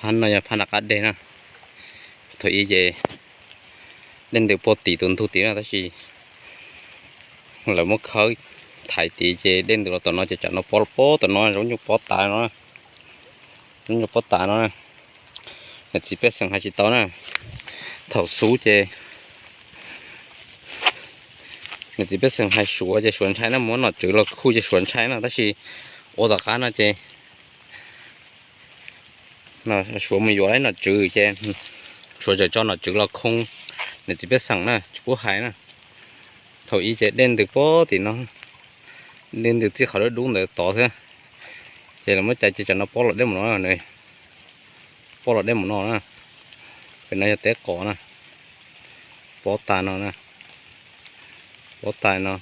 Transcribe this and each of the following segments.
Phab no yog phab nram qab deg na. Thaum ub ces dej ntws puag tim tus ntug tid na, tab sis lawv muab khawb thaiv tid ces dej ntws los tom no ces tsam no pob, pob tom no zoo nyuj pob tas no, zoo nyuj pob tas no. Niam txiv pej xeem hais tsis tau na. Thaum xub ces niam txiv pej xeem hais Suav ces Suav ntshai na, muab nom tswv los khoo ces Suav ntshai na, tab sis ua tom qab no ces Suav mus yuav lawv nom tswv ces Suav txawm tso nom tswv los khoo niam txiv pej xeem na, tsis pub hais na. Thaum ub ces dej ntws puag tim no, dej ntws txij qhov dub dub ntawd tod xwb, ces lawv muab cais ces tsam no pob los deb mus no, pob los deb mus no na. Pem no yog teb qos na, pob tas no na, pob tas no.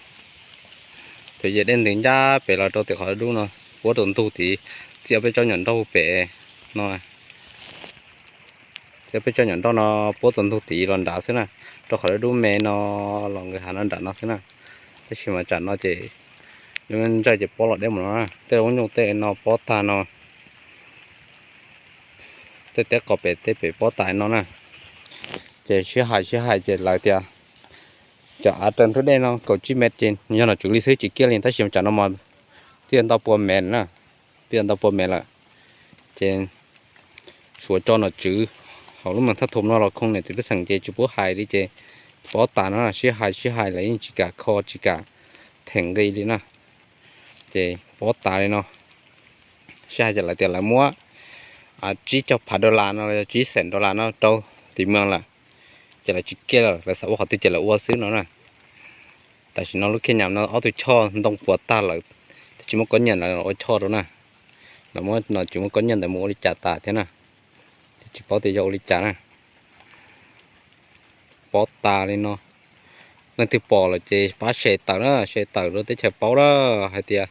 Thaum ub ces dej ntws ncaj pem los rau tim qhov dub no, puab rau ntug tid, txij ob peb tsob nyuam nrauj pem no, txij ob peb tsob nyuam nrauj no puab rau ntug tid los nrad xwb na, rau qhov dub me no los nqis hav no nram no xwb na. Tab sis mas tsam no ces ntsaij ces pob los deb mus no, tej lub nyuj tej no pob tas no, tej teb qos pem tej pem pob tas no na. Ces sib hais sib hais ces lawv tias cov av raws ntug dej no kaum tsib mev ces yog nom tswv li xwb tsis kiaj li, tab sis tsam no mas twb yuav ntau pua mev na, twb yuav ntau pua mev lawm. Ces Suav tso nom tswv hauv lub moos Thaj Thom no los khoo niam txiv pej xeem ces tsis pub hais li ces pob tas no, sib hais sib hais lawv yeej tsis kam kho tsis kam them nqi li na. Ces pob tas li no, sib hais ces lawv tias lawv muab tsib caug phav dollar no los yog tsib xees dollar no rau tim moos lawm, ces lawv tsis kiaj lawm, lawv xav ua qhov twg ces lawv ua xwb no na. Tam sim no lub khej nyam no ob tug choj ntoo puas tag lawm, twb tsis muaj koob nyiaj lawv ua choj rau na. Lawv muab nom tswv muab koob nyiaj ntawd mus ua li cas tas thiab na, twb tsis paub tias yog ua li cas na. Pob tas li no, leej twg pom lawm ces pab share tawm na, share tawm rau teb chaws paub na, hais tias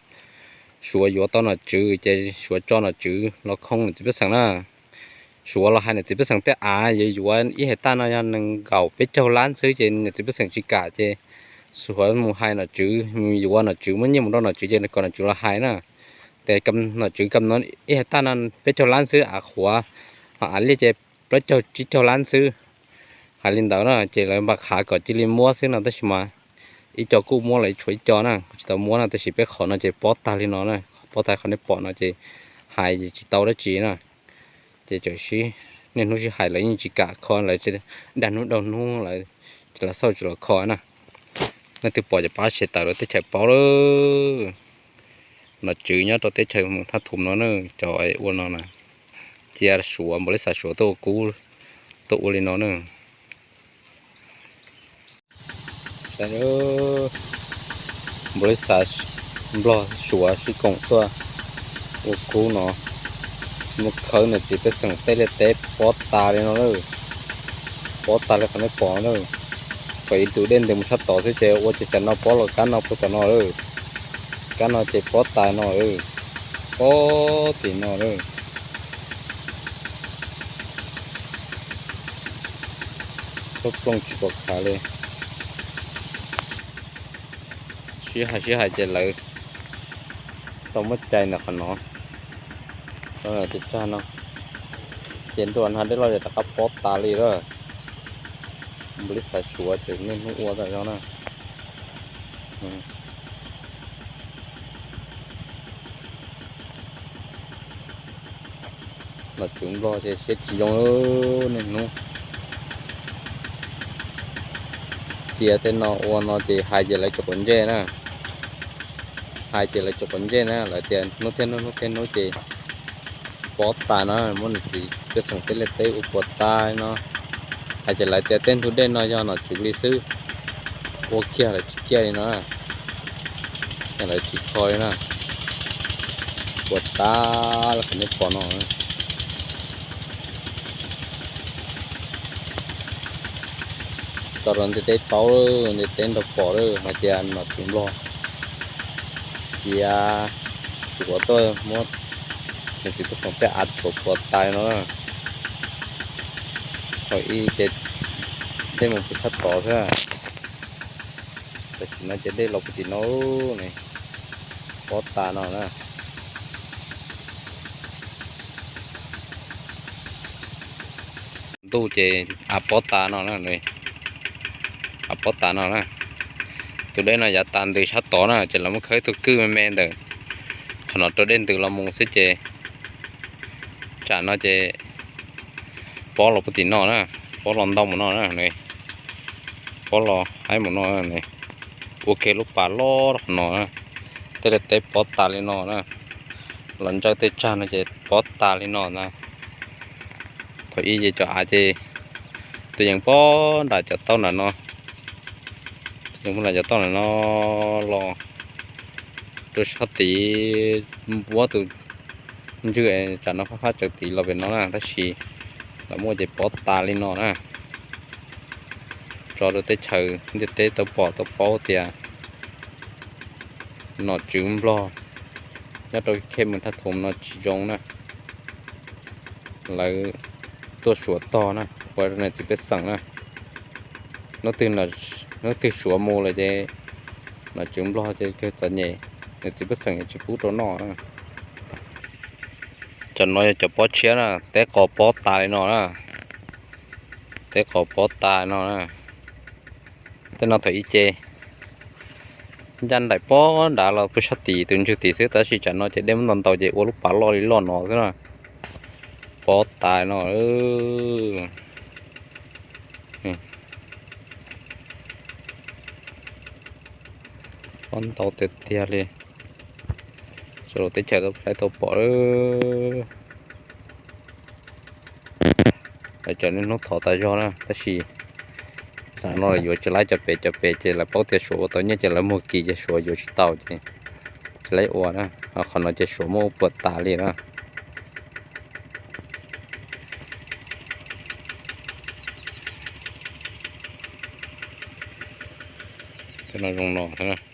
Suav yuav tau nom tswv ces Suav tso nom tswv los khoo niam txiv pej xeem na. Suav los hais niam txiv pej xeem tej av yuav yuav ib hais taj no yog nees nkaum peb caug lab xwb ces niam txiv pej xeem tsis kam ces Suav mus hais nom tswv, mus yuav nom tswv, muab nyiaj mus rau nom tswv ces kom nom tswv los hais na. Ces nom tswv kam no ib hais taj no peb caug lab xwb, av qhuav ho av liaj ces plaub caug tsib caug lab xwb. Hais li ntawd na ces lawv npaj qhav kom cia li muab xwb no, tab sis mas ib co kuj muab lawm tshuav ib co na kuj tsis tau muab na, tab sis peb qhov no ces pob tag li no na, pob tag qhov nej pom no ces hais tsis tau dab tsi na. Ces txawm sib, niaj hnub sib hais lawv yeej tsis kam kho, lawv dag hnub dag hnub lawv tsis los xauj tsis los kho na. Leej twg pom ces pab share tawm rau teb chaws paub lawm. Nom tswv nyob rau teb chaws moos Thaj Thom no na, cov ua no na, cia Suav, npaum li xav Suav tuaj ua kub, tuaj ua li no na. Npaum li xav Nplog Suav sib koom tuaj ua kub no, muab khawb niam txiv pej xeem tej liaj teb pob tas li no lawm. Pob tas li qhov nej pom na. Thaum ub tus dej ntws mus tshaj tod xwb ces ua ces tsam no pob los kab no puag tom no lawm. Kab no ces pob tas no lawm, pob tim no lawm. Tuaj plooj tsis pom khav li. Sib hais sib hais ces lawv tau muab cais ntawm qhov no, tus tsag no, ces ntuj no dej loj ces rov qab pob tas li lawm. Npaum li xav Suav tseem niaj hnub ua tau zoo na. Nom tswv Nplog ces siab tsis zoo, niaj hnub cia tej no ua no ces hais ces lawv tsis quav ntsej na. Hais ces lawv tsis quav ntsej na, lawv tias hnub thiab hnub, hnub thiab hnub ces pob tas no, muab niam txiv pej xeem tej liaj teb ua puas tas no. Hais ces lawv tias tej ntug dej no yog nom tswv li xwb, ua kiag lawv tsis kiaj li no, lawv tsis kho li na. Puas tas li qhov nej pom no. Tau rau ntiaj teb paub, ntiaj teb nrog pom lawm hais tias nom tswv Nplog cia Suav tuaj muab niam txiv pej xeem tej av rhuav puas tas no. Thaum ub ces dej mus puag tshaj tod xwb, tam sim no ces dej los puag tim no ne, pob tas no na. tuj ces av pob tas no na, av pob tas no na. Tus dej no yav tas ntws sab tod na ces lawv muab khawb ib tug kwj me me ntawm qhov no rau dej ntws los mus xwb ces tsam no ces pob los puag tim no na, pob los ntau mus no na, pob los haib mus no, ua kiag lub pas loj rau qhov no na. Tej liaj teb pob tas li no na, los ntsawj tej tsag no ces pob tas li no na. Thaum ub ces cov av ces tus yeej pob nram cov taub nram no, tus yeej pob nram cov taub nram no los rau sab tid, muab tus ntswg tsam no phab phab tsaws tid los pem no na, tab sis lawv muab ces pob tas li no na. Tso rau teb chaws ntiaj teb tau pom tau paub tias nom tswv Nplog nyob rau khej mus thaj thum no tsis zoo na. Lawv tuaj suav tog na, ua rau niam txiv pej xeem na. Hnub twg suav mus lawm ces nom tswv Nplog ces kawg txom nyem, niam txiv pej xeem tsis pub rau noj. Cov no yog cov pob tshiab na, teb qos pob tas li no na, teb qos pob tas no na. Tej no thaum ub ces ncaj nraim pob nrad los pw sab tid tus ntswg tid xwb, tab sis tsam no ces dej muab ntau ntau ces ua lub pas loj li loj no xwb na. Pob tas no, pob ntau tiag tiag li. Txhua lub teb chaws tau saib tau pom. Lawv cov niaj hnub thov tas zog na, tab sis tam no yuav tsis laib cov pem, cov pem ces lawv paub tias suav ua tau nyiaj ces lawv muag kis ces suav yuav tsis tau ces tsis laib ua na. Qhov no ces suav muab ua puas tas li na. Tej no zoo no xwb.